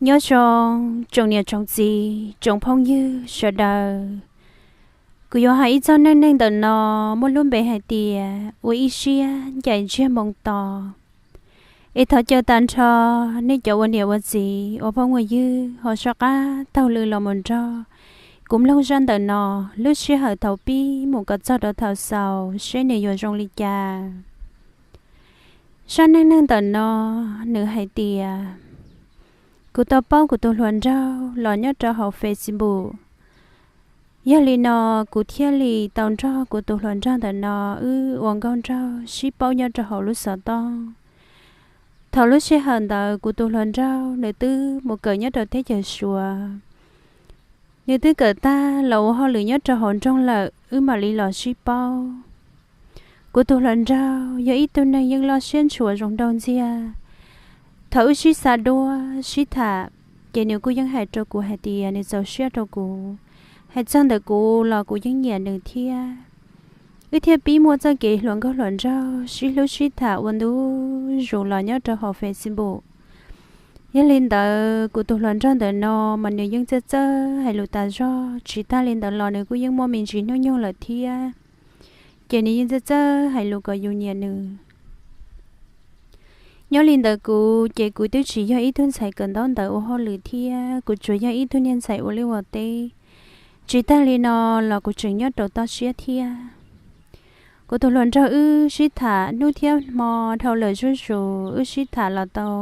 Nyob zoo tsoom niam tsoom txiv tsoom phooj ywg sawv daws. Kuv yuav hais ib txog neej neeg ntawm no muaj lub npe hais tias ua ib siab ncaim ntsiag moo to. Es thov caw tag nrho nej cov ua niam ua txiv ua phooj ua ywg ho soj qab taug lw los mus nrog kuv mloog zaj ntawm no lub sij hawm thaum pib mus kom txog rau thaum xaus seb nws yuav zoo li cas. Zaj neej neeg ntawm no nws hais tias kuv tau paub kuv tus hluas nraug los nyob rau hauv Facebook. Yog li no kuv thiaj li tau nrog kuv tus hluas nraug ntawm no wb ua nkauj nraug sib paub nyob rau hauv lub xov tooj. Thaum lub sij hawm ntawd kuv tus hluas nraug nws twb mus kawm nyob rau teb chaws Suav. Nws twb kawm tag los ua hauj lwm nyob rau hauv nroog lawm wb mam li los sib paub. Kuv tus hluas nraug yog ib tug neeg yeej loj siab ntshua zoo nraug ntxiag. Thaum wb sib xav duab sib tham, ces nws kuj yeej hais rau kuv hais tias nws txaus siab rau kuv. Hais txog ntawm kuv los kuv yeej nyiam nws thiab. Wb thiaj pib muaj txoj kev hluas nkauj hluas nraug sib hlub sib tham ua ntu zus los nyob rau hauv Facebook. Yog li ntawd kuv tus hluas nraug ntawm no mas nws yeej txawj txawj hais lus tas zog, tsis tag li ntawd los nws kuj yeej muaj me ntsis hnub nyoog lawm thiab. Ces nws yeej txawj txawj hais lus kom yus nyiam nws. Nyob li ntawd kuv ces kuv twb tsis yog ib tug ntxhais kawm ntaub ntawv ua hauj lwm thiab, kuv tsuas yog ib tug niag ntxhais ua liaj ua teb. Tsis tag li no los kuv tseem nyob rau toj siab thiab. Kuv tus hluas nraug wb sib tham hnub thiab hmo dhau lawm zuj zus, wb sib tham los tau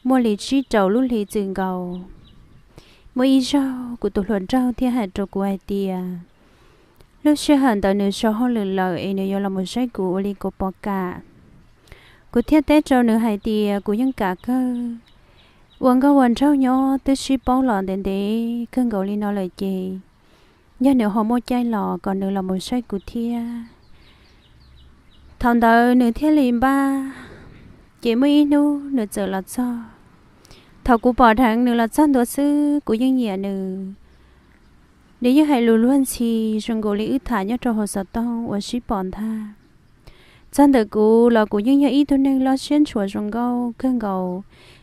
muaj li tsib rau lub hli txwm nkaus. Muaj ib zaug kuv tus hluas nraug thiaj hais rau kuv hais tias lub sij hawm ntawd nws so hauj lwm lawm es nws yuav los mus saib kuv ua li kuv puas kam. Kuv thiaj teb rau nws hais tias kuv yeej kam kawg. Ua nkauj ua nraug nyob twb sib paub los ntev ntev kawg nkaus li no lawm ces yog nws ho muaj caij los kom nws los mus saib kuv thiab. Thaum ntawd nws thiaj li npaj, ces muaj ib hnub nws txawm los txog. Thaum kuv pom dheev nws los txog ntua xwb kuv yeej nyiam nws. Nws yeej hais lus luag ntxhi zoo nkaus li wb tham nyob rau hauv xov tooj uas sib pom ntag. Txog ntawm kuv los kuv yeej yog ib tug neeg loj siab ntshua zoo nkauj kawg nkaus,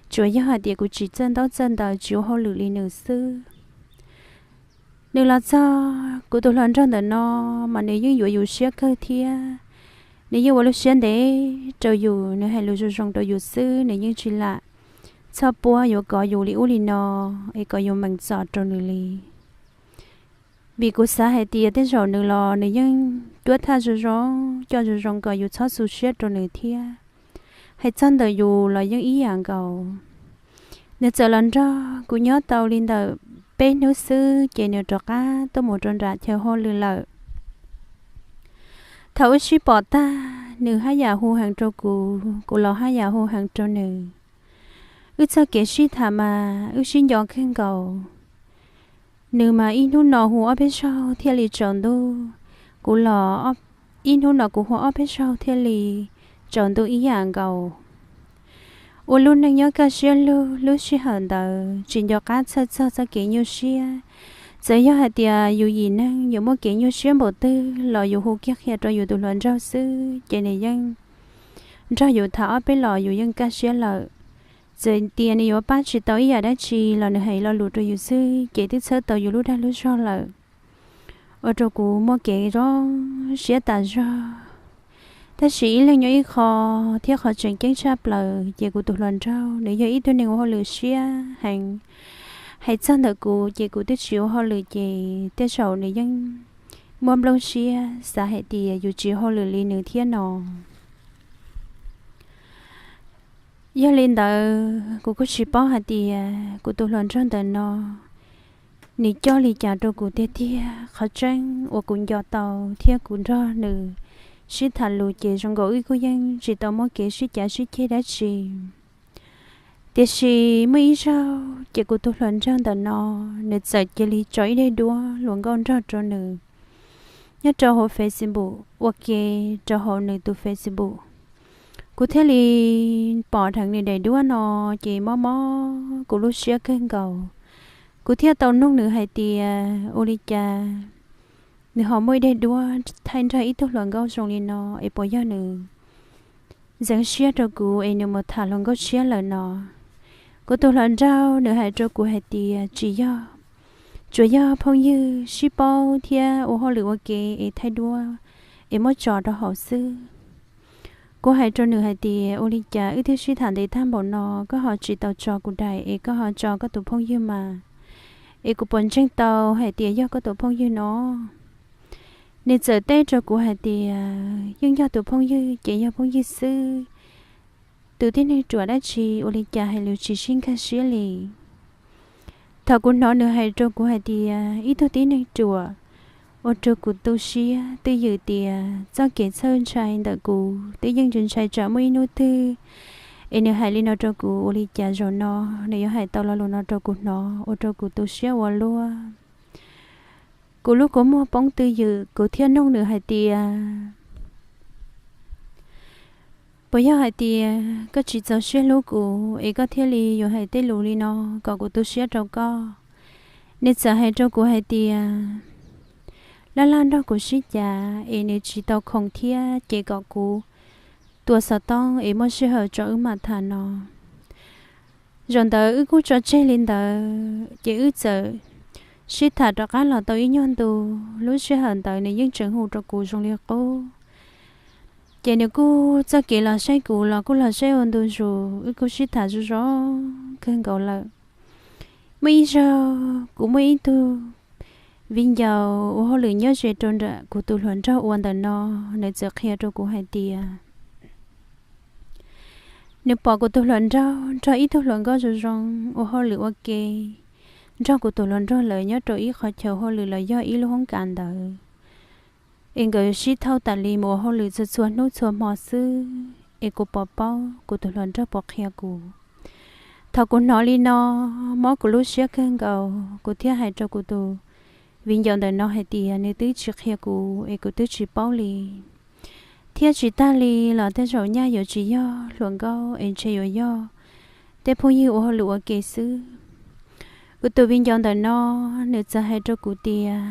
tsuas yog hais tias kuv tsis txawj ntaub txawj ntawv tsis ua hauj lwm li nws xwb. Nws los txog kuv tus hluas nraug ntawm no mas nws yeej yuav yus siab kawg thiab. Nws yeej ua lub siab ntev rau yus, nws hais lus zoo zoo rau yus xwb, nws yeej tsis lam txhob puab yuav kov yus li ub li no es kom yus meem txom rau nws li. Vim kuv xav hais tias tej zaum nws los nws yeej cuab thaj zoo zoo, coj zoo zoo kom yus txhob xu siab rau nws thiab. Hais txog ntawm yus los yeej ib yam nkaus. Nws txawm los nrog kuv nyob tau li ntawm peb hnub xwb ces nws rov qab tuaj mus rau nram chaw hauj lwm lawm. Thaum wb sib pom tag, nws haj yam hu heev rau kuv, kuv los haj yam hu heev rau nws. Wb txoj kev sib tham mas wb sib nco kawg nkaus. Nws mas ib hnub no hu ob peb zaug thiaj li tsaus ntuj, kuv los ib hnub no kuv hu ob peb zaug thiaj li tsaus ntuj ib yam nkaus. Ua lub neej nyob kaj siab lug, lub sij hawm ntawd tsis nco qab txhawj txog txoj kev nyuaj siab. Txawm yog hais tias yus yim neeg yus muaj kev nyuaj siab npaum twg los yus hu kiag qhia rau yus tus hluas nraug xwb ces nws yeej nrog yus tham ob peb los yus yeej kaj siab lawm. Txawm tias nws yuav pab tsis tau ib yam dab tsi los nws hais lo lus rau yus xwb ces twb txhawb tau yus lub dag lub zog lawm. Ua rau kuv muaj kev zoo siab tas zog. Tab sis ib leeg nyob ib qho, thiab qhov tseem ceeb tshaj plaws ces kuv tus hluas nraug nws yog ib tug neeg ua hauj lwm siab heev. Hais txog ntawm kuv ces kuv twb tsis ua hauj lwm ces tej zaum nws yeej muaj nplooj siab xav hais tias yus tsis ua hauj lwm li nws thiab no. Yog li ntawd kuv kuj tsis paub hais tias kuv tus hluas nraug ntawm no nws coj li cas rau kuv tiag tiag. Qhov tseeb uas kuv nco tau thiab kuv nrog nws sib tham lus ces zoo nkaus wb kuj yeej tsis tau muaj kev sib cav sib ceg dab tsi. Tiam sis muaj ib zaug ces kuv tus hluas nraug ntawm no nws txawm cia li tso ib daim duab hluas nkauj nraug rau nws nyob rau hauv Facebook, ua ke rau hauv nws tus Facebook. Kuv thiaj li pom dheev nws daim duab no ces mob mob kuv lub siab kawg nkaus. Kuv thiaj tau nug nws hais tias ua li cas nws ho muaj ib daim duab thaij nrog ib tug hluas nkauj zoo li no es puas yog nws ntxeev siab rau kuv es nws mus tham hluas nkauj tshiab lawm no. Kuv tus hluas nraug nws hais rau kuv hais tias tsis yog, tsuas yog phooj ywg sib paub thiab ua hauj lwm ua ke es thaij duab es muab tso rau hauv xwb. Kuv hais rau nws hais tias ua li cas wb twb sib tham ntev tag npaum no koj ho tsis tau tso kuv daim es koj ho tso koj tus phooj ywg mas, es kuv puas ntseeg tau hais tias yog koj tus phooj ywg no? Nws txawm teb rau kuv hais tias yeej yog tus phooj ywg ces yog phooj ywg xwb, tus tib neeg ruam dab tsi ua li cas hais lus tsis sib nkag siab li. Thaum kuv hnov nws hais rau kuv hais tias ib tug tib neeg ruam, ua rau kuv tu siab twj ywm tias txoj kev txhawj ntshai ntawm kuv twb yeej ntshai tsam muaj ib hnub twg es nws hais li no rau kuv ua li cas zaum no nws yuav hais tau lo lus no rau kuv hnov ua rau kuv tu siab ua luaj. Kuv lub kua muag poob twj ywm kuv thiaj nug nws hais tias puas yog hais tias koj tsis txaus siab hlub kuv es koj thiaj li yuav hais tej lus li no kom kuv tu siab rau koj? Nws txawm hais rau kuv hais tias laj laj nrog kuv sib cav es nws tsis tau khoom thiab ces kom kuv tua xov tooj es muaj sij hawm tso wb mam tham no. Zaum ntawd wb kuj tso tseg li ntawd ces wb txawm sib tham rov qab los tau ib nyuag ntu. Lub sij hawm ntawd nws yeej tseem hu rau kuv zoo li qub. Ces nws kuj txoj kev los saib kuv los kuj los saib ua ntu zus, wb kuj sib tham zoo zoo kawg nkaus lawm. Muaj ib zaug kuv muaj ib tug viv ncaus ua hauj lwm nyob ze rau nram kuv tus hluas nraug ua ntawm no, nws txawm qhia rau kuv hais tias nws pom kuv tus hluas nraug nrog ib tug hluas nkauj zoo zoo ua hauj lwm ua ke, nrog kuv tus hluas nraug lawm nyob rau ib qhov chaw hauj lwm los yog ib lub hoob kas ntawd, es nkawd sib thauj tas li mus ua hauj lwm txhua txhua hnub txhua hmo xwb, es kuv pom paub kuv tus hluas nraug puas qhia kuv. Thaum kuv hnov li no, mob kuv lub siab kawg nkaus, kuv thiaj hais rau kuv tus viv ncaus ntawm no hais tias nws twb tsis qhia kuv es kuv twb tsis paub li. Thiab tsis tag li los tej zaum nyaj yuav tsis yog hluas nkauj es ntshe yuav yog tej phooj ywg ua hauj lwm ua ke xwb. Kuv tus viv ncaus ntawm no, nws txawm hais rau kuv tias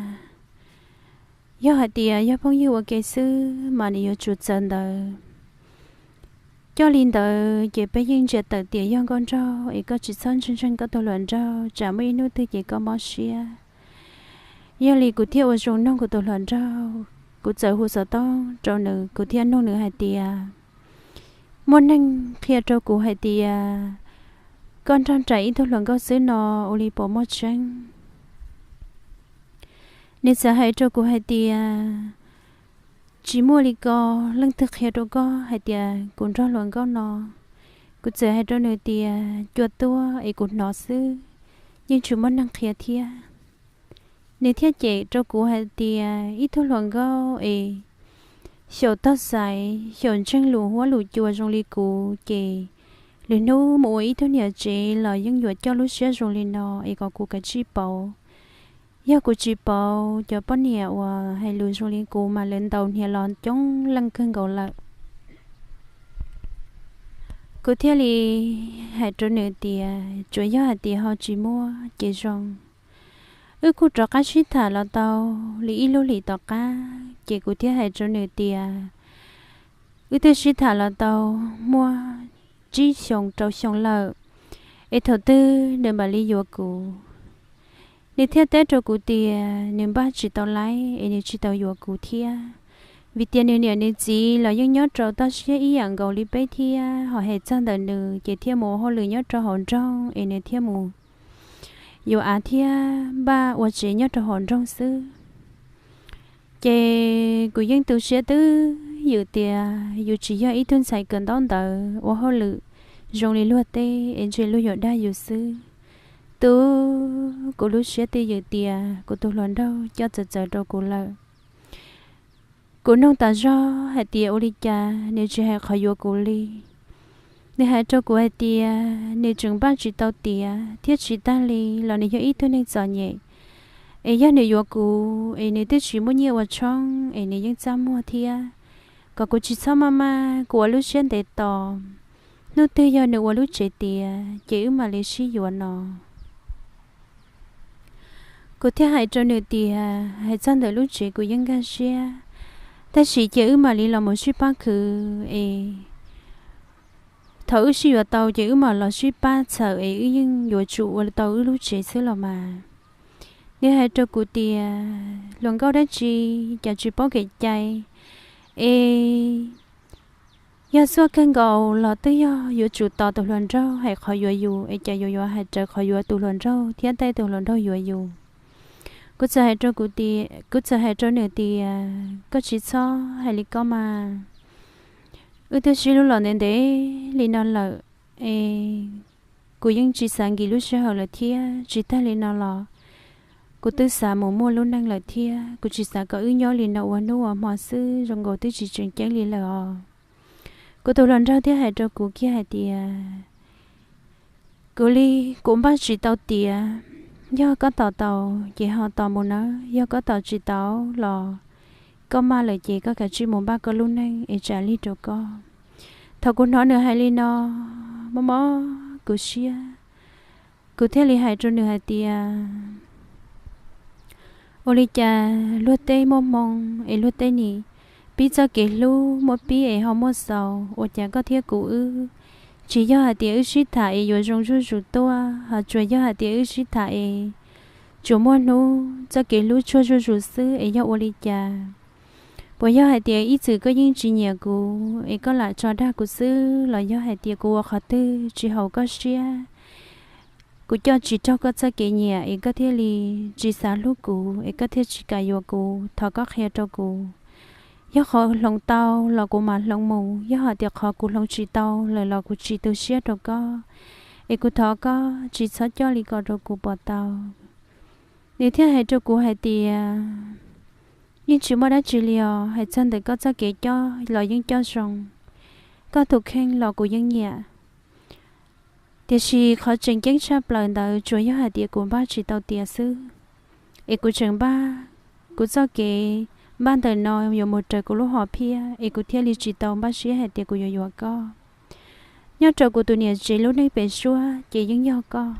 yog hais tias yog phooj ywg ua ke xwb mas nws yuav tsum txawv ntawd. Coj li ntawd ces peb yeej ntsia tawm tias yog nkauj nraug es koj tsis txhob ntseeg ntseeg koj tus hluas nraug tsam muaj ib hnub twg ces koj mob siab. Yog li kuv thiaj ua zoo nug kuv tus hluas nraug, kuv txawm hu xov tooj rau nws, kuv thiaj nug nws hais tias muaj neeg qhia rau kuv hais tias koj nrog nraim ib tug hluas nkauj xwb no, ua li puas muaj tseeb? Nws txawm hais rau kuv hais tias tsis muaj li ko, leej twg qhia rau koj hais tias kuv nrog hluas nkauj no? Kuv txawm hais rau nws tias cua tuaj es kuv hnov xwb, yeej tsis muaj neeg qhia thiab. Nws thiaj cem rau kuv hais tias ib tug hluas nkauj es xyaum tog xaiv xyaum ntseeg lus huab lus cua zoo li kuv ces lwm hnub mus ua ib tug niam tsev los yeej yuav coj lub siab zoo li no es kom kuv kav tsij pauv. Yog kuv tsis pauv, cov poj niam uas hais lus zoo li kuv mas lawv ntaus hniav los coob leej kawg nkaus lawm. Kuv thiaj li hais rau nws tias tsuas yog hais tias ho tsis muaj ces zoo. Wb kuj rov qab sib tham los tau li ib lub hlis tom qab ces kuv thiaj hais rau nws tias wb twb sib tham los tau muaj tsib xyoos rau xyoo lawm, es thaum twg nws mam li yuav kuv? Nws thiaj teb rau kuv tias nws npaj tsis tau laib es nws tsis tau yuav kuv thiab, vim tias nws niam nws txiv los yeej nyob rau toj siab ib yam nkaus li peb thiab, ho hais txog ntawm nws ces thiaj mus ua hauj lwm nyob rau hauv nroog es nws thiaj mus yuav av thiab npaj ua tsev nyob rau hauv nroog xwb. Ces kuv yeej tu siab twb ywm tias yus tsis yog ib tug ntxhais kawm ntaub ntawv ua hauj lwm zoo li luag teb es ntshe luag yuav dag yus xwb. Twb kuv lub siab twb ywm tias kuv tus hluas nraug coj txawv txawv rau kuv lawm. Kuv nug tas zog hais tias ua li cas nws tsis hais qhov yuav kuv li. Nws hais rau kuv hais tias nws tseem npaj tsis tau tiav thiab tsis tag li los nws yog ib tug neeg txom nyem, es yog nws yuav kuv es nws twb tsis muaj nyiaj ua tshoob es nws yeej txaj muag thiab, kom kuv tsis txhob maj maj, kuv ua lub siab ntev tos, hnub twg yog nws ua lub tsev tiav ces wb mam li sib yuav no. Kuv thiaj hais rau nws tias hais txog ntawm lub tsev kuv yeej nkag siab, tab sis cia wb mam li los mus sib pab khwv es thaum wb sib yuav tau ces wb mam los sib pab txhawm es wb yeej yuav tsum ua tau wb lub tsev xwb los mas. Nws hais rau kuv tias, hluas nkauj dab tsi, cas tsis paub kev cai es yog xuaj kawg nkaus los twb yog yuav tsum tos tus hluas nraug hais qhov yuav yus es cas yuav yuav hais raws qhov yuav tus hluas nraug thiab tej tus hluas nraug yuav yus. Kuv txawm hais rau kuv tias, kuv txawm hais rau nws tias, koj tsis txhob hais li ko mas. Wb twb sib hlub los ntev ntev li no lawm es kuv yeej tsis xav nkim lub sij hawm lawm thiab. Tsis tag li no los kuv twb xav mus muaj lub neej lawm thiab. Kuv tsis xav kom wb nyob li no ua hnub ua hmo xwb, zoo nkaus twb tsis tseem ceeb li lawm os. Kuv tus hluas nraug thiaj hais rau kuv kiag hais tias, kuv li, kuv npaj tsis tau tiav, yog koj tos tau ces ho tos mus nawb, yog koj tos tsis tau los koj maj lawm ces koj kav tsij mus npaj koj lub neej es tsam lig rau koj. Thaum kuv hnov nws hais li no, mob mob kuv siab, kuv thiaj li hais rau nws hais tias, ua li cas luag tej muaj hmoo es luag tej nim pib txoj kev hlub, muaj pib es ho muaj xaus, ua cas koj thiab kuv wb tsis yog hais tias wb sib tham es yuav zoo zuj zus tuaj, ho tsuas yog hais tias wb sib tham es tsuas muaj hnub txoj kev hlub tshuaj zuj zus xwb es yog ua li cas? Puas yog hais tias ib txwm koj yeej tsis nyiam kuv es koj lam tso dag kuv xwb, los yog hais tias kuv ua qhov twg tsis haum koj siab, kuv coj tsis raug koj txoj kev nyiam es koj thiaj li tsis xav hlub kuv es koj thiaj tsis kam yuav kuv? Thov koj qhia rau kuv. Yog qhov hloov tau los kuv mam hloov mus, yog hais tias qhov kuv hloov tsis tau lawm los kuv tsis tu siab rau koj. Es kuv thov koj tsis txhob coj li ko rau kuv puas tau? Nws thiaj hais rau kuv hais tias, yeej tsis muaj dab tsi li os, hais txog ntawm koj txoj kev coj los yeej coj zoo, koj tus kheej los kuv yeej nyiam. Tiam sis qhov tseem ceeb tshaj plaws ntawd tsuas yog hais tias kuv npaj tsis tau tiav xwb. Es kuv tseem npaj, kuv txoj kev npaj ntawm no yuav mus raws kuv lub hom phiaj, es kuv thiaj li tsis tau npaj siab hais tias kuv yuav yuav koj. Nyob rau kuv tus niam tsev lub neej pem suab ces yeej yog koj.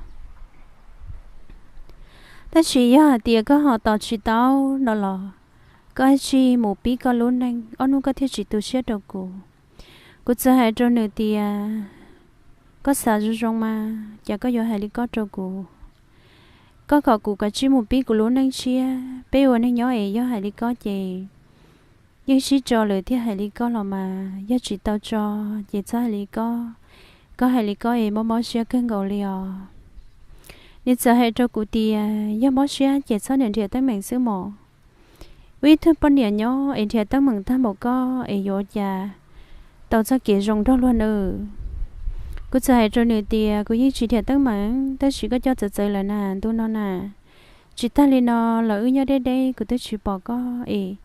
Tab sis yog hais tias koj ho tos tsis tau no los, koj cia li mus pib koj lub neej, ob hnub koj thiaj tsis tu siab rau kuv. Kuv txawm hais rau nws tias, koj xav zoo zoo mas, cas koj yuav hais li ko rau kuv? Koj kom kuv kav tsij mus pib kuv lub neej tshiab, peb ua neej nyob es yog hais li ko ces yeej sib tso lawm thiaj hais li ko los mas, yog tsis tau tso ces txhob hais li ko. Koj hais li ko es mob mob siab kawg nkaus li os. Nws txawm hais rau kuv tias, yog mob siab ces txhob niam nrhiav teeb meem xwb mos. Ua ib tug poj niam nyob es nrhiav teeb meem tag npaum koj es yuav cas tau txoj kev zoo nrog luag nawb. Kuv txawm hais rau nws tias, kuv yeej tsis nrhiav teeb meem, tab sis koj coj txawv txawv lawm na ntu no na. Tsis tag li no los wb nyob deb deb kuv twb tsis pom koj es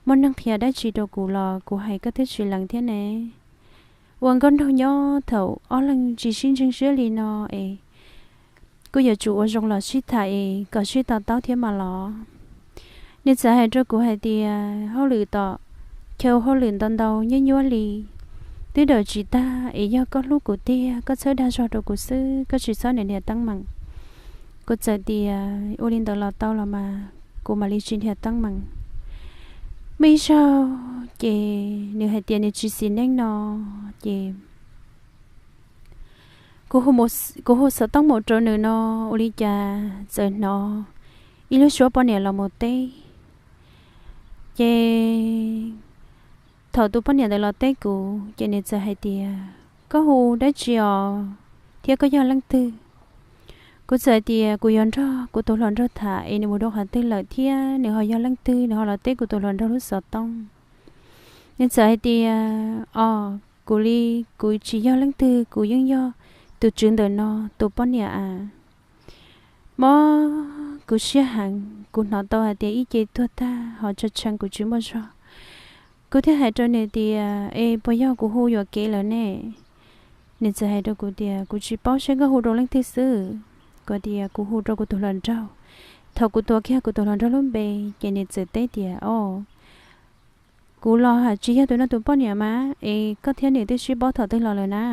muaj neeg qhia dab tsi rau kuv los kuv hais koj twb tsis lees thiab ne. Ua nkauj nraug nyob thaum ob leeg tsis sib ntseeg siab li no es kuj yuav tsum ua zoo los sib tham es kom sib to taub thiab mas los. Nws txawm hais rau kuv hais tias, hauj lwm tom chaw hauj lwm ntau ntau nyuaj nyuaj li, twb daws tsis tag es yog koj hlub kuv tiag koj txhawb dag zog rau kuv xwb, koj tsis txhob niam nrhiav teeb meem. Kuv txawm tias, ua li ntawd los tau los mas, kuv mam li tsis nrhiav teeb meem. Muaj ib zaug ces nws hais tias nws tsis xis neej no ces kuv hu xov tooj mus rau nws no, ua li cas txawm hnov ib lub suab poj niam los mus teb. Ces thaum tus poj niam ntawd los teb kuv ces nws txawm hais tias, koj hu dab tsi os thiab koj yog leej twg? Kuv txawm hais tias kuv yuav nrog kuv tus hluas nraug tham es nws mus dua qhov twg lawm thiab nws ho yog leej twg nws ho los teb kuv tus hluas nraug lub xov tooj. Nws txawm hais tias, os, kuv li, kuv tsis yog leej twg, kuv yeej yog tus tswv ntawm no tus poj niam a. Mob kuv siab heev, kuv hnov tau hais tias ib ce tuag tag ho tshee tshee kuv tsis muaj zog. Kuv thiaj hais rau nws tias, es puas yog kuv hu yuam kev lawm ne? Nws txawm hais rau kuv tias, kuv tsis paub seb koj hu rau leej twg xwb. Kuv tias, kuv hu rau kuv tus hluas nraug. Thaum kuv tuav kiag kuv tus hluas nraug lub npe ces nws txawm teb tias, o, kuv los hais tsis yog tus no tus poj niam mas es koj thiab nws twb sib paub thaum twg los lawm na?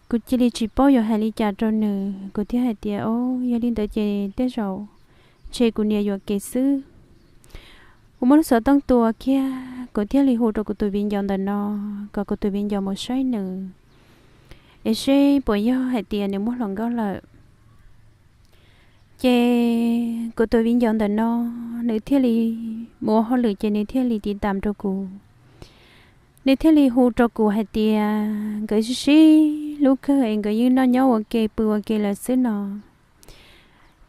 Kuv cia li tsis paub yuav hais li cas rau nws, kuv thiaj hais tias, o, yog li ntawd ces tej zaum ntshe kuv niam yuam kev xwb. Kuv muab lub xov tooj tua kiag kuv thiaj li hu rau kuv tus viv ncaus ntawm no kom kuv tus viv ncaus mus saib nws. es seb puas yog hais tias nws muaj hluas nkauj lawm. Ces kuv tus viv ncaus ntawm no, nws thiaj li mus ua hauj lwm ces nws thiaj li tiv tam rau kuv. Nws thiaj li hu rau kuv hais tias nkawd sib sib hlub kawg es nkawd yeej noj nyob ua ke pw ua ke lawm xwb no.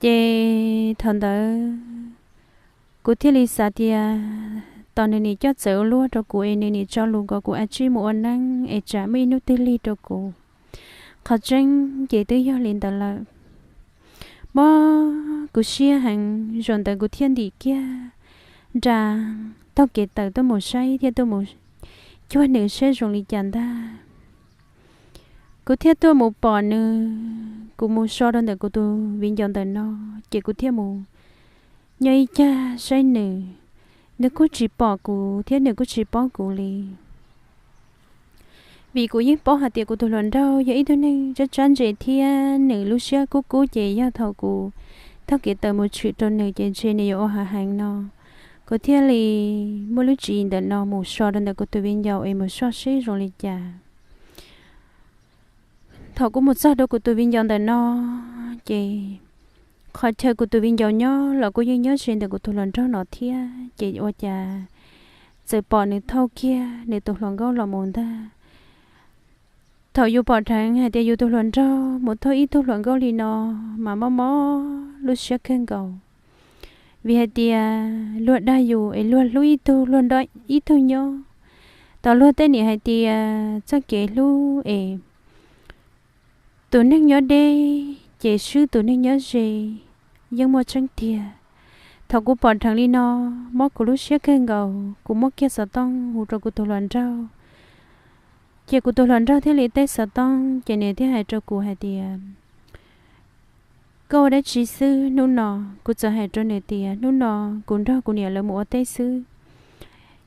Ces thaum ntawd kuv thiaj li xav tias tos nws nim coj txawv ua luaj rau kuv es nws nim tso lus kom kuv ua tsij mus ua neeb es tsam muaj ib hnub twg lig rau kuv. Qhov tseeb ces twb yog li ntawd lawm. Mob kuv siab heev, zaum ntawd kuv thiaj ntim kiag nra taug kev tawm tuaj mus saib thiab tuaj mus cuag nws saib zoo li cas ntag. Kuv thiaj tuaj mus pom nws, kuv mus so rau ntawm kuv tus viv ncaus ntawm no, ces kuv thiaj mus nyob ib cag saib nws. Nws kuj tsis pom kuv thiab nws kuj tsis paub kuv li. Vim kuv yeej paub hais tias kuv tus hluas nraug yog ib tug neeg tsab tsab ntse thiab nws lub siab kub kub ces yog thaum kuv taug kev tawm mus tshwm rau nws ces ntshe nws yuav ua hav heev no. Kuv thiaj li muaj lub tswv yim ntawm no mus so rau ntawm kuv tus viv ncaus es mus soj seb zoo li cas. Thaum kuv mus txog rau kuv tus viv ncaus ntawm no, ces qhov chaw kuv tus viv ncaus nyob los kuj yeej nyob ze ntawm kuv tus hluas nraug no thiab, ces ua cas txawm pom nws thauj kiag nws tus hluas nkauj los mus ntag. Thaum yus pom dheev hais tias yus tus hluas nraug mus thauj ib tug hluas nkauj li no, mas mob mob lub siab kawg nkaus. Vim hais tias luag dag yus es luag hlub ib tug, luag nrog ib tug nyob, tos luag tej niam hais tias txoj kev hlub es tus neeg nyob deb ces swb tus neeg nyob ze yeej muaj tseeb tiag. Thaum kuv pom dheev li no, mob kuv lub siab kawg nkaus, kuv muab kiag xov tooj hu rau kuv tus hluas nraug. Ces kuv tus hluas nraug thiaj li teb xov tooj, ces nws thiaj hais rau kuv hais tias, koj ua dab tsi xwb hnub no? Kuv txawm hais rau nws tias, hnub no kuv nrog kuv niam lawv mus ua teb xwb.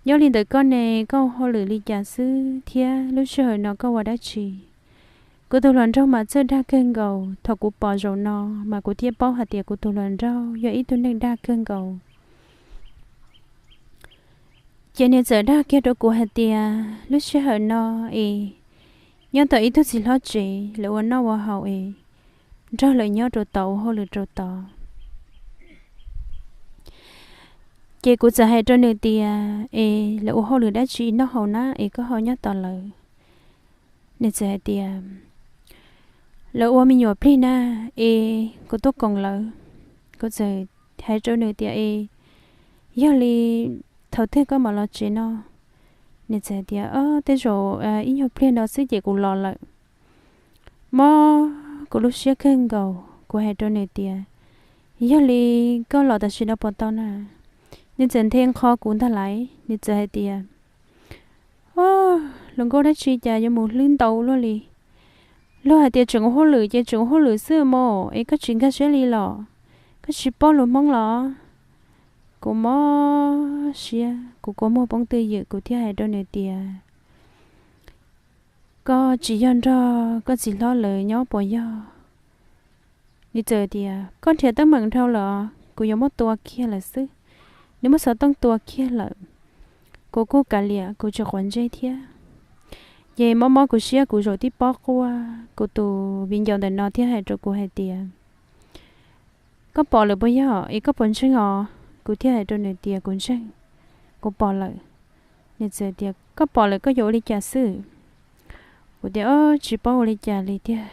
Nyob li ntawd koj ne, koj ua hauj lwm li cas xwb thiab lub sij hawm no koj ua dab tsi? Kuv tus hluas nraug mas txawj dag kawg nkaus, thaum kuv pom zaum no mas kuv thiaj paub hais tias kuv tus hluas nraug yog ib tug neeg dag kawg nkaus. Ces nws txawm dag kiag rau kuv hais tias, lub sij hawm no es nyob tom ib tug txiv hlob tsev, lawv ua noj ua haus es nrog lawv nyob rau tod, ua hauj lwm rau tod. Ces kuv txawm hais rau nws tias, es lawv ua hauj lwm dab tsi noj haus na es koj ho nyob tos lawv? Nws txawm hais tias, lawv ua me nyuam plig na, es kuv tuaj koom lawv. Kuv txawm hais rau nws tias, es yog li thaum twg koj mam los tsev no? Nws txawm hais tias, o, tej zaum ib nyuag pliag no xwb ces kuv los lawm. Mob kuv lub siab kawg nkaus, kuv hais rau nws tias, yog li koj los tam sim no puas tau na? Nws txawm nthe nqho kuv ntag lauj, nws txawm hais tias, o, hluas nkauj dab tsi cas yuav mus hlwb ntau luaj li. Luag hais tias tseem ua hauj lwm ces tseem ua hauj lwm xwb mas, es koj tsis nkag siab li los? Koj tsis paub lus Hmoob los? Kuv mob siab, kuv kua muag poob twj ywm, kuv thiaj hais rau nws tias, koj tsis yog nrog koj txiv hlob lawv nyob puas yog? Nws txawm tias, koj nrhiav teeb meem dhau lawm, kuv yuav muab tua kiag lawm xwb. Nws muab xov tooj tua kiag lawm. Kuv kuj kav liam, kuv tsis quav ntsej thiab. Ces mob mob kuv siab, kuv zaum tib pob quaj, kuv tus viv ncaus ntawm no thiaj hais rau kuv hais tias, koj pom lawm puas yog, es koj puas ntseeg os? Kuv thiaj hais rau nws tias, kuv ntseeg, kuv pom lawm. Nws txawm tias, koj pom lawm koj yuav ua li cas xwb? Kuv tias, o, tsis paub ua li cas li tiag.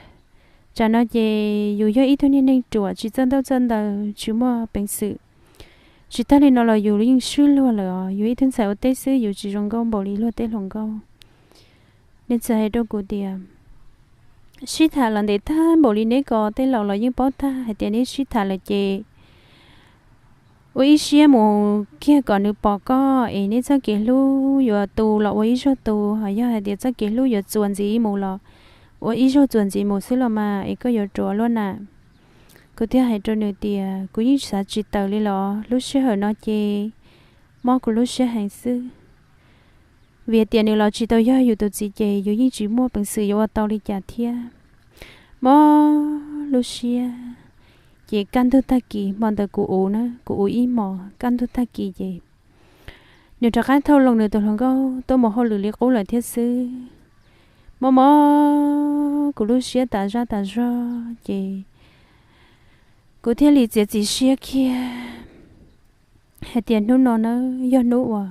Tsam no ces yus yog ib tug niag neeg ruam tsis txawj ntaub txawj ntawv, tsis muaj peev xwm. Tsis tag li no los yus yeej swb luag lawm os, yus ib tug ntxhais ua teb xwb yus tsis zoo nkauj npaum li luag tej hluas nkauj. Nws txawm hais rau kuv tias, sib tham los ntev tag npaum li neb ko tej laus los yeej paub tag hais tias neb sib tham lawm ces ua ib siab mus kiag kom nws pom koj es neb txoj kev hlub yuav tu los ua ib zaug tu, ho yog hais tias txoj kev hlub yuav txuas ntxiv mus los ua ib zaug txuas ntxiv mus xwb los mas es koj yuav ruam luaj na. Kuv thiaj hais rau nws tias, kuv yeej xav tsis tawm li los lub sij hawm no ces mob kuv lub siab heev xwb. Vim tias nws los tsis tau yog yus tus txiv ces yus yeej tsis muaj peev xwm yuav ua tau li cas thiab. Mob lub siab, ces kaj ntug tag kis, hmo ntawd kuv ua na, kuv ua ib hmos kaj ntug tag kis ces nws rov qab thauj loo nws tus hluas nkauj tuaj mus hauj lwm li qub lawm thiab xwb. mob mob kuv lub siab tas zaj tas zog ces kuv thiaj li txiav txim siab kiag hais tias hnub no na yog hnub uas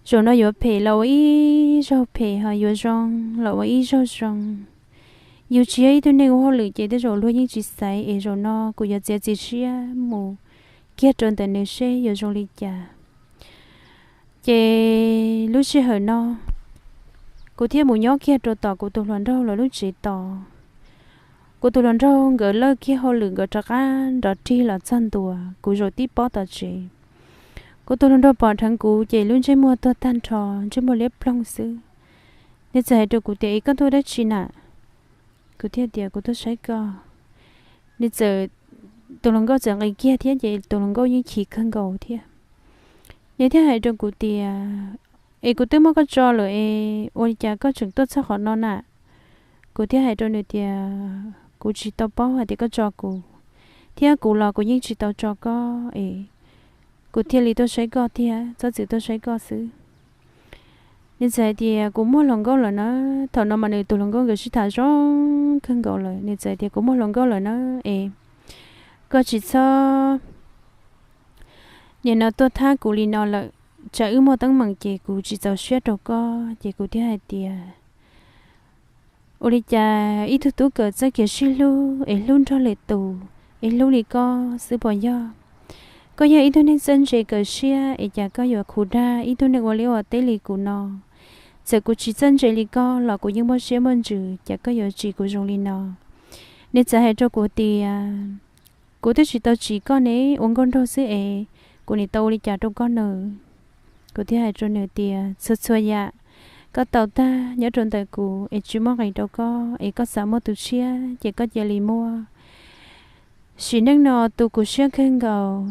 zaum no yuav phem los ua ib zaug phem, ho yuav zoo los ua ib zaug zoo. Yus tsis yog ib tug neeg ua hauj lwm ces tej zaum luag yeej tsis xaiv, es zaum no kuv yuav txiav txim siab mus kiag rau ntawm nws seb yuav zoo li cas. Ces lub sij hawm no kuv thiaj mus nyob kiag rau tom kuv tus hluas nraug lawv lub tsev tos. Kuv tus hluas nraug nkawd lawj kiag hauj lwm nkawd rov qab nrov rig los txog ntua, kuv zaum tib pob tom tsev. Kuv tus hluas nraug pom dheev kuv ces lub ntsej muag tuag tag nrho, ntsej muag liab ploog xwb. Nws txawm hais rau kuv tias, Es koj tuaj dab tsi na? Kuv thiaj tias, Kuv tuaj saib koj. Nws txawm, tus hluas nkauj txawm nqis kiag thiab ces tus hluas nkauj yeej chim kawg nkaus thiab. Nws thiaj hais rau kuv tias, Es kuv twb muab koj tso lawm es ua li cas koj tseem tuaj txog qhov no na? Kuv thiaj hais rau nws tias, Kuv tsis tau paub hais tias koj tso kuv, thiab kuv los kuv yeej tsis tau tso koj es kuv thiaj li tuaj saib koj thiab, txhob txwm tuaj saib koj xwb. Nws txawm hais tias, Kuv muaj hluas nkauj lawm na. Thaum no mas nws tus hluas nkauj nkawd sib tham zoo kawg nkaus lawm. Nws txawm hais tias, Kuv muaj hluas nkauj lawm na, es koj tsis txhob nim no tuaj thab kuv li no lawm. Tsam wb muaj teeb meem ces kuv tsis txaus siab rau koj. Ces kuv thiaj hais tias, Ua li cas ib tug tub kawm txoj kev sib hlub es hlub nrog lwm tus es hlub li koj xwb puas yog? Koj yog ib tug neeg txawj ntse kawm siab es cas koj yuav khuv dag ib tug neeg ua liaj ua teb li kuv no? Txawm kuv tsis txawj ntse li koj los kuv yeej muaj siab muaj ntsws, cas koj yuav tsim kuv zoo li no? Nws txawm hais rau kuv tias, Kuv twb tsis tau tsim koj ne, ua nkauj nraug xwb es kuv nim tau ua li cas rau koj na? Kuv thiaj hais rau nws tias, Txhua txhua yam koj tau tag nyob rau ntawm kuv es tsis muaj nqis rau koj, es koj xav muaj tus tshiab ces koj cia li muaj. Sim neej no tu kuv siab kawg nkaus.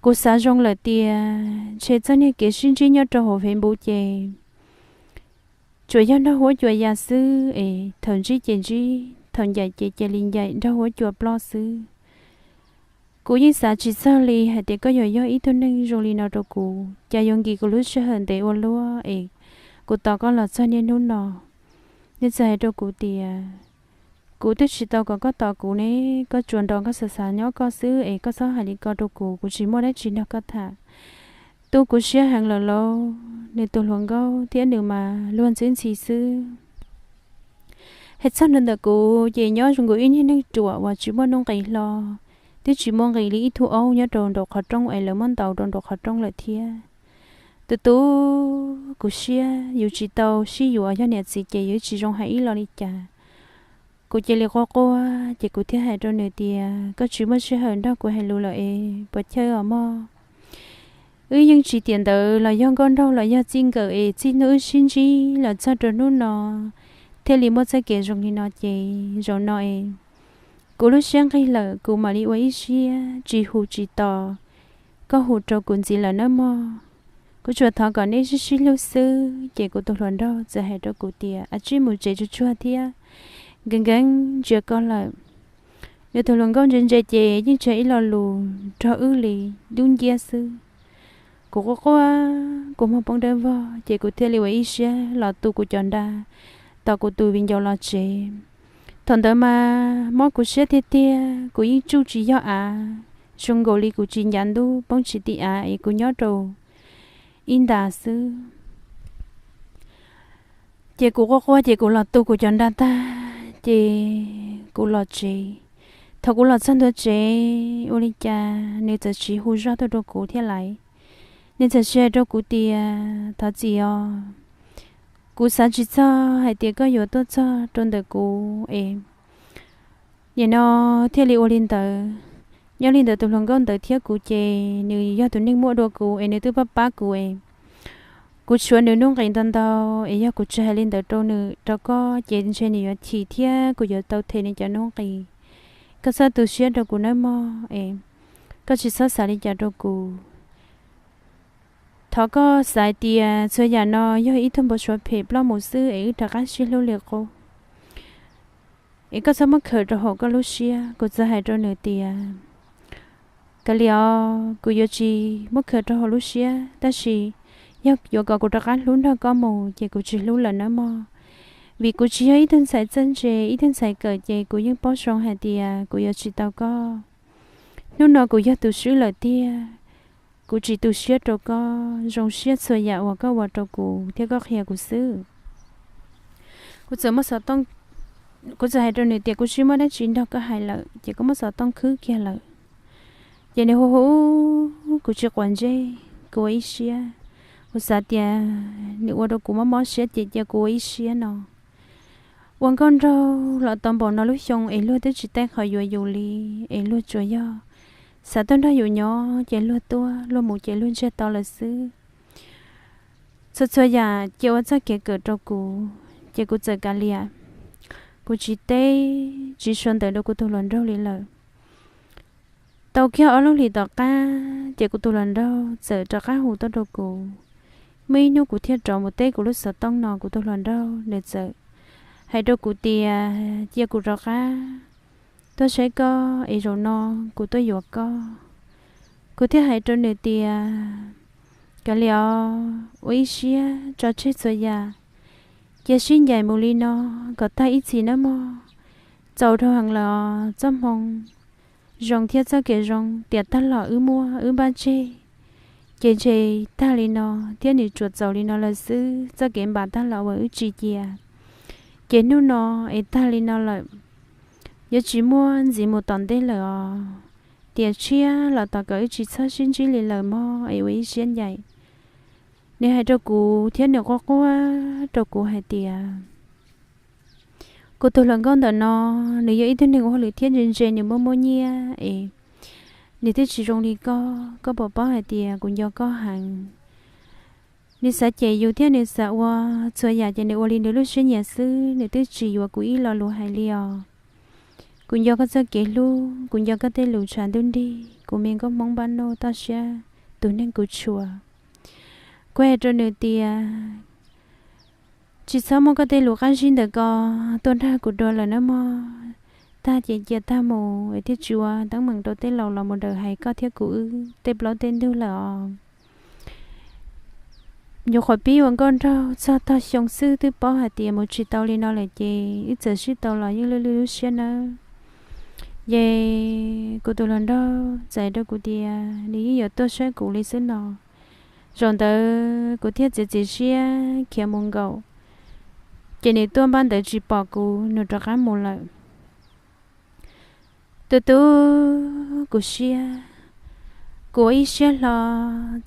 Kuv xav zoo lawm tias ntshe txoj niag kev sib ntsib nyob rau hauv Facebook ces tsuas yog nrog huab cua ya xwb es thaum ntsib ces ntsib, thaum ncaim ces cia li ncaim nrog huab cua ploj xwb. Kuv yeej xav tsis txog li hais tias koj yuav yog ib tug neeg zoo li no rau kuv, cas yuav nkim kuv lub sij hawm ntev ua luaj es kuv tos koj los txog niaj hnub no. Nws txawm hais rau kuv tias, Kuv twb tsis tau kom koj tos kuv ne, koj tsuas nrog koj xav xav nyob koj xwb es koj txhob hais li ko rau kuv, kuv tsis muaj dab tsi nrog koj tham. Tu kuv siab heev lawm lauj, nws tus hluas nkauj thiab nws mas luag ntxwb ntxhi xwb. Hais txog nrog ntawm kuv ces nyob zoo nkaus ib niag neeg ruam uas tsis muaj nuj nqis hlo, twb tsis muaj nqis li ib tug aub nyob rau nraum qhov rooj es lawv muab ntaus rau nraum qhov rooj lawm thiab. Tu tu kuv siab, yus tsis tau sib yuav, yog niam txiv ces yus tsis zoo hais ib lo li cas. Kuv cia li quaj quaj ces kuv thiaj hais rau nws tias, Koj tsis muaj sij hawm nrog kuv hais lus lawm es puas chawj os mog? Wb yeej tsis tiam ntawd los yog nkauj nraug los yog txij nkawm es txij hnub wb sib ntsib los txog rau hnub no thiaj li muaj txoj kev zoo li no ces zaum no es kuv lub siab nqig lawm, kuv mam li ua ib siab tsis hu tsis tos, koj hu rau kuv ntxiv lawm nawb mog. Kuv tsuas thov kom neb sib sib hlub xwb. Ces kuv tus hluas nraug txawm hais rau kuv tias, A tsij mus tsev tsuag tsuag thiab, nkees nkees ntsia koj lawm. Nws tus hluas nkauj ntse ntse ces yeej tsis hais ib lo lus nrog wb li, dub nciab xwb. Kuv quaj quaj, kuv muag poob dawb vog ces kuv thiaj li ua ib siab los tu kuv cov nra, tos kuv tus viv ncaus los tsev. Thaum ntawd mas mob kuv siab tiag tiag, kuv yeej tsuj tsis yog av, zoo nkaus li kuv tsis ncav ntub poob tsis tib av es kuv nyob rau ib ntas xwb. Ces kuv quaj quaj ces kuv los tu kuv cov nra tag ces kuv los tsev. Thaum kuv los txog ntua tsev ua li cas nws txawm tsis hu zoj tuaj rau kuv thiab lais. Nws txawm hais rau kuv tias, Thov txim os, kuv xav tsis txog hais tias koj yuav tuaj txog rau ntawm kuv es nim no thiaj li ua li ntawd. Nyob li ntawd tus hluas nkauj ntawd thiab kuv ces nws yog tus neeg muaj dua kuv es nws twb pab pab kuv es kuv tshuav nws nuj nqis ntau ntau es yog kuv tsis hais li ntawd rau nws rau koj ces ntshe nws yuav chim thiab kuv yuav tau them nws cov nuj nqis. Koj txhob tu siab rau kuv nawb mog es koj tsis txhob xav li cas rau kuv. Thov koj xav tias txhua yam no yog ib tug npau suav phem ploj mus xwb es wb rov qab sib hlub li qub. Es koj txhob muab khaws rau hauv koj lub siab. Kuv txawm hais rau nws tias, Kav liam os, kuv yuav tsis muab khaws rau hauv lub siab, tab sis yog yuav kom kuv rov qab hlub nrog koj mus ces kuv tsis hlub lawm nawb mog. Vim kuv tsis yog ib tug ntxhais txawj ntse, ib tug ntxhais kawm ces kuv yeej paub zoo hais tias kuv yuav tsis tau koj. Hnub no kuv yog tus swb lawm tiag, kuv tsis tu siab rau koj, zoo siab txhua yam uas koj ua rau kuv thiab koj qhia kuv xwb. Kuv txawm muab xov tooj, kuv txawm hais rau nws tias kuv tsis muaj dab tsi nrog koj hais lawm, ces kuv muab xov tooj khwb kiag lawm. Ces nws hu hu kuv tsis quav ntsej, kuv ua ib siab. Kuv xav tias nws ua rau kuv mob mob siab ces cia kuv ua ib siab no. Ua nkauj nraug los tau npaum no lub xyoo es luag twb tsis tej qhov yuav yus li, es luag tsuas yog xav tuaj nrog yus nyob ces luag tuaj, luag mus ces luag ntsiag to lawm xwb. Txhua txhua yam cia ua txoj kev kawm rau kuv, ces kuv txawm kav liam, kuv tsis teb tsis sau ntawv rau kuv tus hluas nraug li lawm. Tau kiag ob lub hlis tom qab ces kuv tus hluas nraug txawm rov qab hu tuaj rau kuv. Muaj ib hnub kuv thiaj rov mus teb kuv lub xov tooj no, kuv tus hluas nraug nws txawm hais rau kuv tias cia kuv rov qab tuaj saib koj es zaum no kuv tuaj yuav koj. Kuv thiaj hais rau nws tias kav liam os, ua ib siab tso tseg txhua yam, cia sib ncaim mus li no kom tag ib txhis nawb mog. Txaus dhau heev lawm os, txoj hmoo zoo thiab txoj kev zoo tiam tag los wb muab wb npaj tseg, ces ntshe tag li no thiab nws tsuas txaus li no lawm xwb, txoj kev npam tag los uas wb tsis cia, ces hnub no es tag li no lawm, yuav tsis muaj ntxiv mus tom ntej lawm os. Tiam tshiab los tos kom wb tsis txhob sib ntsib li lawm mog, es ua ib siab ncaim. Nws hais rau kuv thiab nws quaj quaj rau kuv hais tias kuv tus hluas nkauj ntawm no, nws yog ib tug neeg ua hauj lwm thiab ntse ntse, nws muaj muaj nyiaj es nws twb tsis zoo li koj, koj puas paub hais tias kuv nco koj heev. Nws xav cem yus thiab nws xav ua txhua yam ces nws ua li nws lub siab nyiam xwb, nws twb tsis yuav kuv ib lo lus hais li os. Kuv nco koj txoj kev hlub, kuv nco koj tej lus tshav ntuj nrig, kuv me nkauj Hmoob npab nauj toj siab, tus neeg kuv tshua. Kuv hais rau nws tias tsis txhob muab koj tej lus qab zib ntawm ko tuaj dag kuv dua lawm nawb mog. Tag ces cia tag mus es thiaj tsis ua teeb meem rau tej laus los mus daws hais koj thiab kuv wb tej plaub tej ntug lawm os. Nyuam qhuav pib ua nkauj nraug txog tog xyoo xwb twb paub hais tias mus tsis tau li no lawm ces wb txawm sib tau los yeej lwj lwj lub siab nawb. Ces kuv tus hluas nraug txais rau kuv tias nws yeej yuav tuaj saib kuv li xwb no. Zaum ntawd kuv thiaj txiav txim siab khiav mus nkaum, ces nws tuaj npaj ntawd tsis pom kuv, nws rov qab mus lawm. Tus tub, kuv siab, kuv ua ib siab hlo,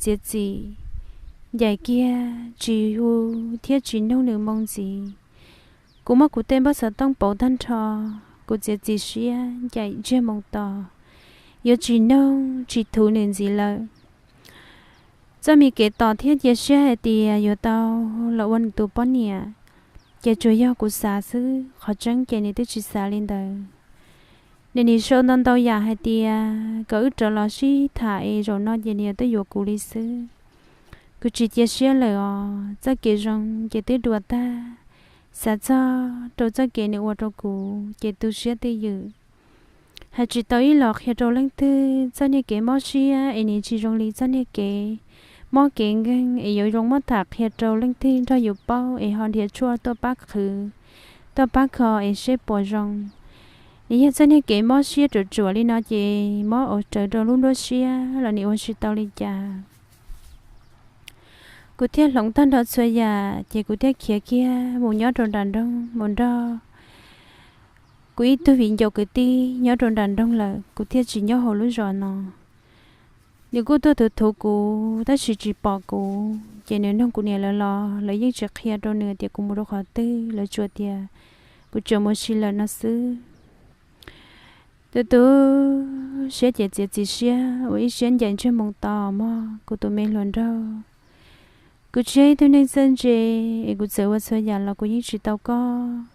txiav txim, ncaim kiag tsis hu thiab tsis nug nws moo ntxiv. Kuv muab kuv tej npawb xov tooj pauv tag nrho, kuv txiav txim siab ncaim ntsiag moo to, yuav tsis nug tsis thuv nws ntxiv lawm. Txoj me kev tos thiab cia siab hais tias yuav tau los ua nws tus poj niam, ces tsuas yog kuv xav xwb, qhov tseeb ces nws twb tsis xav li ntawd. Nws nim sau ntau ntau yam hais tias kom wb rov los sib tham es zaum no ces nws yuav tuaj yuav kuv li xwb. Kuv tsis cia siab lawm os, txoj kev zoo ces twb dua tag, xav txog rau txoj kev nws ua rau kuv ces tu siab twj ywm. Hais tsis tau ib los qhia rau leej twg, txoj niag kev mob siab es nws tsis zoo li txoj niag kev mob kev nkeeg es yuav zoo muab tham qhia rau leej twg nrog yus paub es ho nrhiav tshuaj tuaj pab qhwv, tuaj pab kho es seb puas zoo. Nws yog txoj niag kev mob siab ruam ruam li no ces mob ua rawv rau lub nruab siab los nws ua tsis tau li cas. Kuv thiaj hloov tag nrho txhua yam ces kuv thiaj khiav kiag mus nyob rau nram nroog mus nrog kuv ib tug viv ncaus kwv tij nyob rau nram nroog lawm, kuv thiaj tsis nyob hauv lub zos no. Nws kuj tuaj thuv thuv kuv tab sis tsis pom kuv, ces nws nug kuv niam lawv los lawv yeej tsis qhia rau nws tias kuv mus rau qhov twg, lawv tsuas tias kuv tsuas mus si lawm no xwb. Tus tub, siab ces txiav txim siab ua ib siab ncaim ntsiag moo to mog kuv tus me hluas nraug. Kuv tsis yog ib tug neeg txawj ntse es kuv txawm ua txhua yam los kuv yeej tsis tau koj.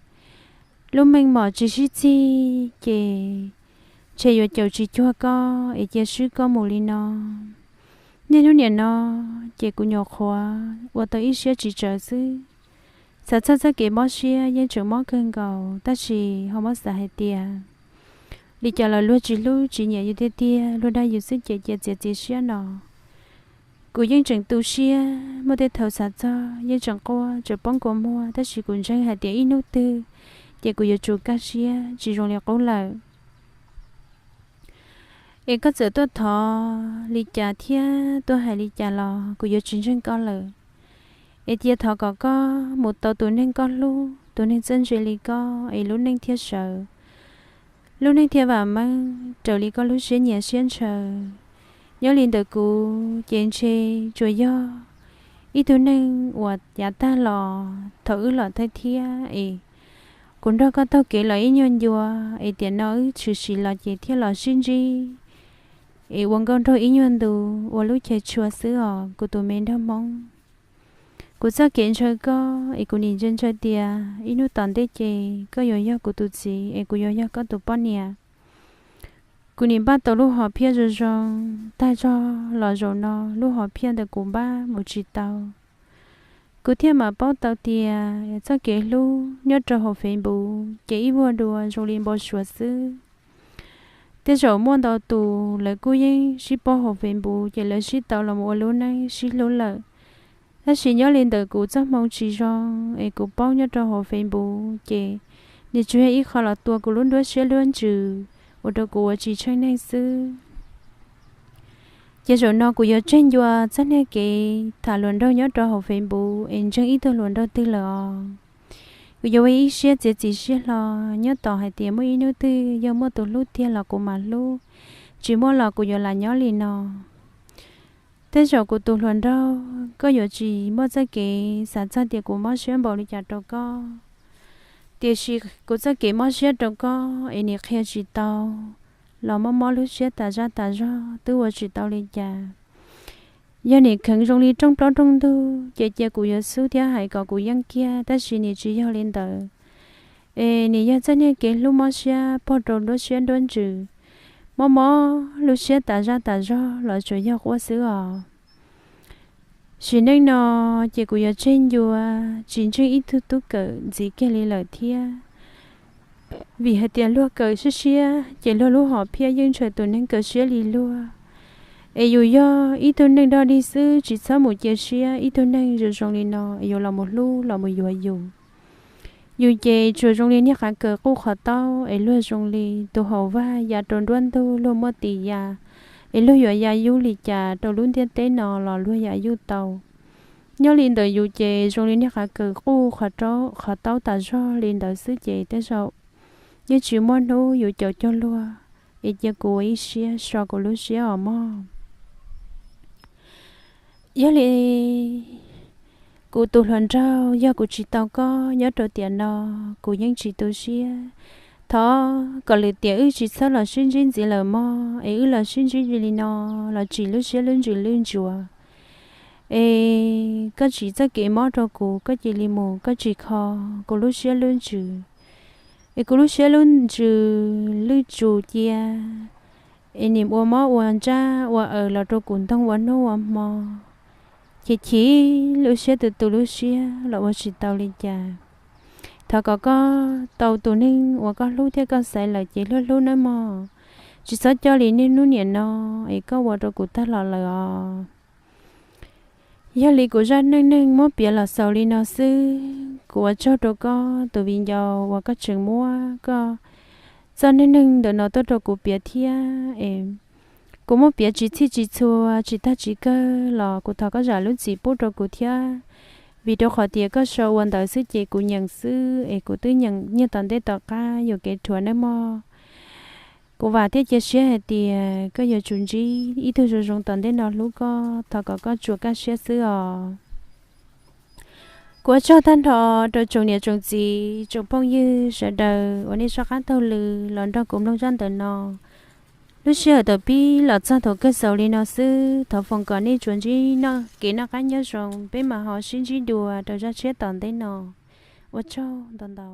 Lub meej mom tsis sib txig ces ntshe yuav caum tsis cuag koj es cia swb koj mus li no. Niaj hnub nim no ces kuv nyuam qhuav ua tau ib siab tsis tsawv xwb. Xav txog txoj kev mob siab yeej tseem mob kawg nkaus tab sis ho muab xav hais tias li cas los luag tsis hlub tsis nyiam yus tiag tiag, luag dag yus xwb ces cia txiav txim siab no. Kuv yeej tseem tu siab, muaj tej thaum xav txog yeej tseem quaj tseem poob kua muag, tab sis kuv ntseeg hais tias ib hnub twg ces kuv yuav tsum kaj siab tsis zoo li qub lawm. Es koj txawm tuaj thov li cas thiab tuaj hais li cas los kuv yuav tsis ntseeg koj lawm. Es cia thov kom koj mus tau tus neeg koj hlub, tus neeg txawj ntse li koj es lub neej thiaj sawv, lub neej thiaj vam meej raws li koj lub siab nyiam siab ntshaw. Nyob li ntawm kuv ces ntshe tsuas yog ib tug neeg uas yav tag los thaum wb los thawj thiab es kuv nrog koj taug kev los ib nyuag ncua, es tiam no wb tshwm sim los ces thiaj los sib ntsib es ua nkauj nraug ib nyuag ntu, ua lub chaw tshua xwb os kuv tus me nraug Hmoob. Kuv txoj kev ntshaw koj es kuv nim ntsia ntshaw tias ib hnub tom ntej ces koj yuav yog kuv tus txiv es kuv yuav yog koj tus poj niam. Kuv nim npaj tau lub hom phiaj zoo zoo tag zog los zaum no lub hom phiaj ntawd kuv npaj mus tsis tau. Kuv thiaj mam paub tau tias txoj kev hlub nyob rau hauv Facebook ces ib vuag dua zoo li npau suav xwb. Tej zaum muaj ntau tus lawv kuj yeej sib paub hauv Facebook ces lawv sib tau los mus ua lub neej sib hlub lawm. Tab sis nyob li ntawm kuv txoj hmoo tsis zoo es kuv paub nyob rau hauv Facebook ces nws tsuas yog ib qho los tua kuv lub nruab siab nruab ntsws, ua rau kuv ua tsis tsheej neeg xwb. Ces zaum no kuv yuav tseg ncua txoj niag kev tham hluas nraug nyob rau hauv Facebook es ntseeg ib tug hluas nraug twg lawm os. Kuv yuav ua ib siab txiav txim siab hlo, nyob tos hais tias muaj ib hnub twg yog muaj tus hlub tiag los kuv mam hlub, tsis muaj los kuv yuav lam nyob li no. Tej zaum kuv tus hluas nraug koj yuav tsis muaj txoj kev xav txog tias kuv mob siab npaum li cas rau koj, tiam sis kuv txoj kev mob siab rau koj es nim qhia tsis tau los mob mob lub siab tas zaj tas zog twb ua tsis tau li cas. Yog nim kheev zoo li rooj plaub rooj ntug ces cia kuv yuav xub thiab hais kom kuv yeej kiag, tab sis nim tsis yog li ntawd. Es nim yog txoj niag kev hlub mob siab pog rau nruab siab nruab ntsws, mob mob lub siab tas zaj tas zog los tsuas yog quaj xwb os. Sim neej no ces kuv yuav tseg ncua tsis ntseeg ib tug tub kawm ntxiv kiag li lawm thiab. Vim hais tias luag kawm siab siab ces luag lub hom phiaj yeej ntshaw tus neeg kawm siab li luag. Es yus yog ib tug neeg dog dig xwb, tsis txhob mus cia siab ib tug neeg zoo zoo li no es yuav los mus hlub los mus yuav yus. Yus ces tsuas zoo li niag qav kaws quj qhov taub es luag zoo li tus hauv vaj ya rau nruab ntug luag muab tis ya, es luag yuav ya yub li cas rau lub ntiaj teb no los luag ya yub tau. Nyob li ntawm yus ces zoo li niag qav kaws quj qhov taub tas zog li ntawd xwb ces tej zaum yeej tsis muaj hnub yus caum cuag luag. Es cia kuv ua ib siab so kuv lub siab os mog. Yog li kuv tus hluas nraug, yog kuv tsis tau koj nyob rau tiam no, kuv yeej tsis tu siab. Thov kom lwm tiam wb tsis txhob los sib ntsib ntxiv lawm mog, es wb los sib ntsib li no los tsim lub siab lub ntsws lwj ntsuav. Es koj tsim txoj kev mob rau kuv, koj cia li mus, koj tsis kho kuv lub siab lub ntsws. Es kuv lub siab lub ntsws lwj tsuv cia, es nim ua mob ua ntsaj ua aws los rau kuv ntog ua hnub ua hmo, chim chim lub siab tu tu lub siab los ua tsis tau li cas. Thov kom koj tau tus neeg uas koj hlub thiab koj xaiv lawm ces hlub hlub nawb mog. Tsis txhob coj li niaj hnub niam no es koj ua rau kuv tag los lawm os. Yog li kuv zaj neej neeg muab piav los xaus li no xwb, kuv ua tsaug rau koj tus viv ncaus uas koj tseem muab koj txoj neej neeg ntawm no tuaj rau kuv piav thiab es kuv muab piav tsis txhij tsis txhua tsis tag tsis kawg los kuv thov koj zam lub txim pub rau kuv thiab, vim rau qhov tias koj sau ua ntawd xwb ces kuv nyeem xwb es kuv twb nyeem nyiag tom ntej tom qab yuam kev rhuav nawb mog. Kuv vam thiab cia siab hais tias koj yuav tsum ntsib ib tug zoo zoo tom ntej no hlub koj, thov kom koj tsuas kaj siab xwb os. Kuv ua tsaug tag nrho rau tsoom niam tsoom txiv tsoom phooj ywg sawv daws uas nej soj qab taug lw los nrog kuv mloog zaj ntawm no. Lub sij hawm tawm pib los txog thaum kawg xaus li no xwb, thov foom kom nej tsuas ntsib kev noj qab nyob zoo, peb mam ho sib ntsib dua rau zaj tshiab tom ntej no. Ua tsaug ntau ntau.